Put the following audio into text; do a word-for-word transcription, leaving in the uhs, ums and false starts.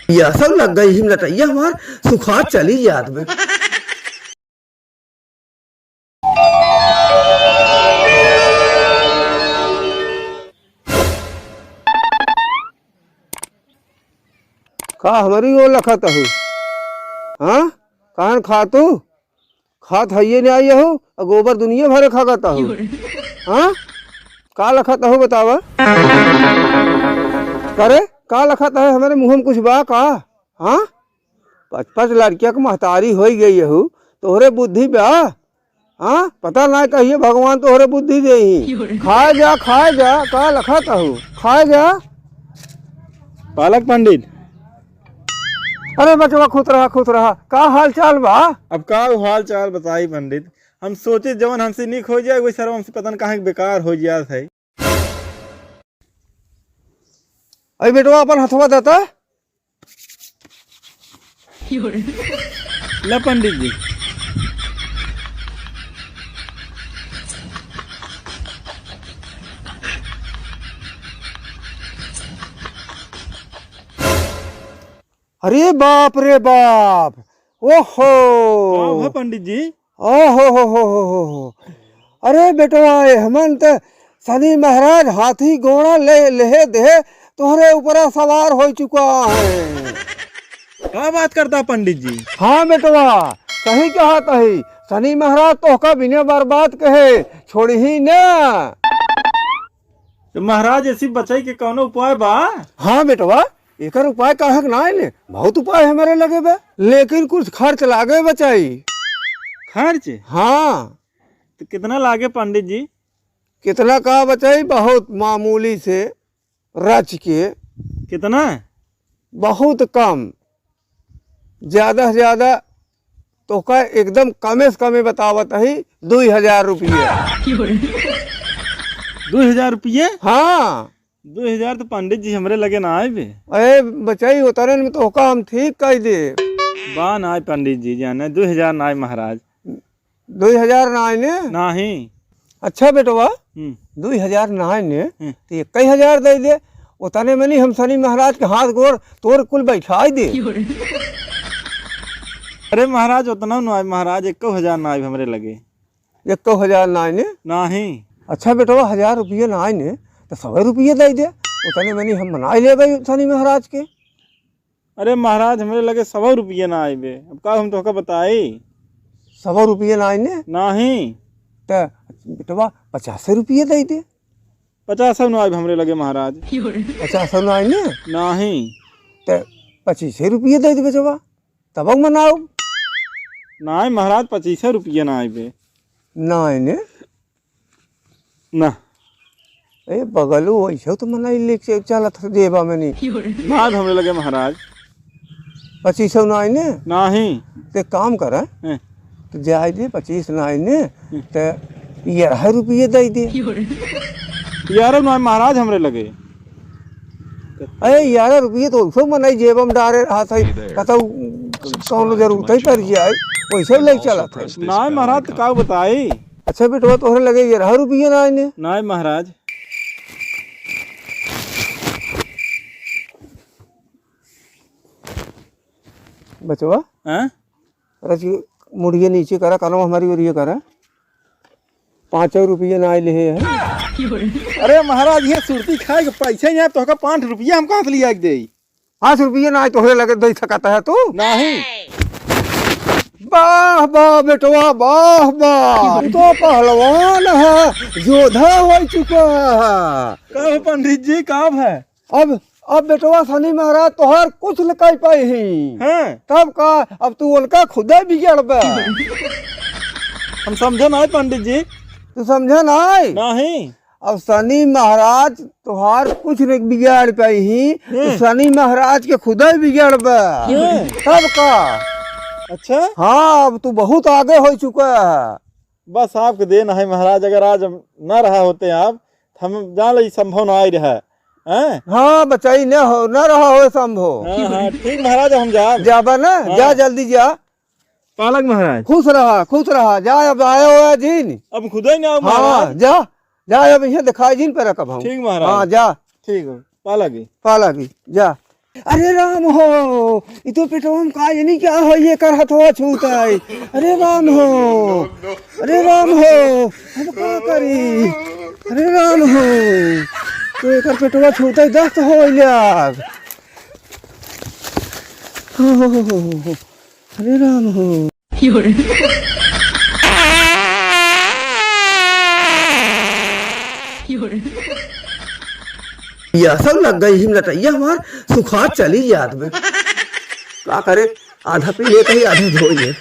पियासौ लग गई हिम लटैया हमार, सुखा चली जात बे। का हमरी ओर लखत हऊ? हाँ? काहन खातू? खात हइये नाहीं हऊ, अ गोबर दुनिया भरे खागत हऊ। हाँ? का लखत हऊ बतावा? करे, का लखत है? हमरे मुँह में कुछ बा का? हाँ? पच पच लड़किया के महतारी होइ गई हऊ, तोहरे बुद्धि बा? हाँ, पता नाहीं कहिए भगवान तोहरे बुद्धि देही। खाए जा, खाए जा, का लखत हऊ? खाए जा। पालक पंडित। अरे बचवा, खुश रहा, खुश रहा। का हाल चाल बा? अब का हाल चाल बताई पंडित, हम सोचे जवन हमसे नीक होइ जाए, वही सरवा हमसे पता न काहे बेकार होइ जात है। अरे बेटवा, अपन हथवा देता। ले पंडित जी। अरे बाप रे बाप, ओहो। का हुआ पंडित जी? ओहो हो हो हो हो हो। अरे बेटवा, एहमन त शनि महाराज हाथी घोड़ा ले, लेहे देहे तोहरे ऊपरा सवार होइ चुका है। का बात करता पंडित जी? हाँ बेटवा, सही कहत ही, शनि महाराज तोहका बिना बर्बाद कहे छोड़िही ना। तो महाराज, ऐसी बचाई के कौनो उपाय बा? हाँ बेटवा, एकर उपाय काहे के नाहीं ने, बहुत उपाय हमरे लगे बा, लेकिन कुछ खर्च लागे बचाई। खर्च? हाँ। तो कितना लागे पंडित जी? कितना का बचाई, बहुत मामूली से रच के। कितना? बहुत कम, ज्यादा से ज्यादा तोहका एकदम कमे से कमे बतावत ही, दुई हजार रुपये। दुई हजार रुपये? हाँ। दुई हजार तो पंडित जी हमरे लगे नाहीं बे। अरे बचाई, उतरन में तोहका हम ठीक कह दे। बा नाहीं पंडित जी, जाने दुई हजार नाहीं महाराज। दुई हजार नाहीं ने? नाहीं। अच्छा बेटवा, हम्म। दुई हजार नाहीं ने, हम्म। तो इक्कीस हजार दे दे। उतने में नहीं हम शनि महाराज के हाथ गोड़ तोर कुल बैठाई दे। अरे महाराज, उतना नाहीं महाराज, इक्कीस हजार नाहीं हमरे लगे। इक्कीस हजार नाहीं ने? नाहीं। अच्छा बेटवा, हजार रुपये नाहीं ने, तो सौ रुपये दे दे। उतने में नहीं हम मनाई लेबे शनि महाराज के। अरे महाराज, हमरे लगे सौ रुपये नाहीं बे, अब का हम तोहका बताई? सौ रुपये नाहीं ने? नाहीं। त बेटवा, पचास रुपये दे दे। पचास नाहीं बे हमरे लगे महाराज। पचास नाहीं ने? नाहीं। त पच्चीस रुपये दे दे बेटवा, तब मनाओ। नाहीं महाराज, पच्चीस रुपये नाहीं बे। नाहीं ने? ना। ए, बगलू वैसे तो मनाई लेके चलत है जेबा में नहीं। ना, हमरे लगे महाराज। पच्चीस सौ नाहीं ने? नाहीं। ते काम कर, हैं? तो जाए दे, पच्चीस नाहीं ने, हम्म। ते ग्यारह रुपये दे दे। ग्यारह नाहीं महाराज हमरे लगे। अरे, ग्यारह रुपये तो वैसे मनाई जेबा में डारे रहा था, कतौ कौनो जरूरत ही पड़ जाए, वैसे ले चलत है। नाहीं महाराज, तो का बताई? अच्छा बेटवा, तोहरे लगे ग्यारह रुपये नाहीं ने? नाहीं महाराज। बचवा? हैं? अरे जी, मुड़िए नीचे करा, कनवा हमारी ओरिए करा। पाँचौ रुपये नाहीं लेहे हैं। अरे महाराज, ये सुरती खाए के पैसा ही नाहीं, तोहका पाँच रुपये हम कहाँ से लिया के देई? पाँच रुपये नाहीं तोहरे लगे दे सकत है तू? नाहीं। वाह, वाह, बेटवा, वाह, वाह। तू तो पहलवान है, योद्धा हो चुका है। का हो पंडित जी, का है? अब, अब बेटवा शनि महाराज तोहार कुछ न कर पाई ही। हाँ। तब का, अब तू उनका खुदे बिगड़बे। हम समझे नाहीं पंडित जी। तू समझे नाहीं? नाहीं। अब शनि महाराज तोहार कुछ नहीं बिगाड़ पाई ही, तो हम्म। शनि महाराज के खुदा ही बिगाड़बे। हम्म। तब का? अच्छा? हाँ, अब तू बहुत आगे हो चुका है। बस आपके देन है महाराज, अगर आज हम ना रहा होते आप, तो हम जान ली संभव ना आई रहा। हैं? हाँ, बचाई न हो, ना रहा हो संभव। हाँ, हाँ, ठीक महाराज, हम जाब। जाबा ना? हाँ। जा, जल्दी जा। पालक महाराज। खुश रहा, खुश रहा। जा, अब आया हुआ जिन। अब खुदा ही ना हो हाँ, महाराज। जा, जा, अब इहाँ दिखाई जिन पर कब हम। ठीक महाराज। हाँ, जा। ठीक हो, पालक जी। पालक जी, जा। अरे राम हो, ई तो पेटवा में का जानी का होई, एकर हथवा छूतै। अरे राम हो, अरे राम हो, अब का करी? अरे राम हो, तो एकर पेटवा छूतै, दस्त होई लाग। हो, हो, हो, हो, हो। अरे राम हो। या सब लग गई हिम लटैया हमार सुखात चली जात बे। का करे, आधा पी लेत ही आधा धोई लेत।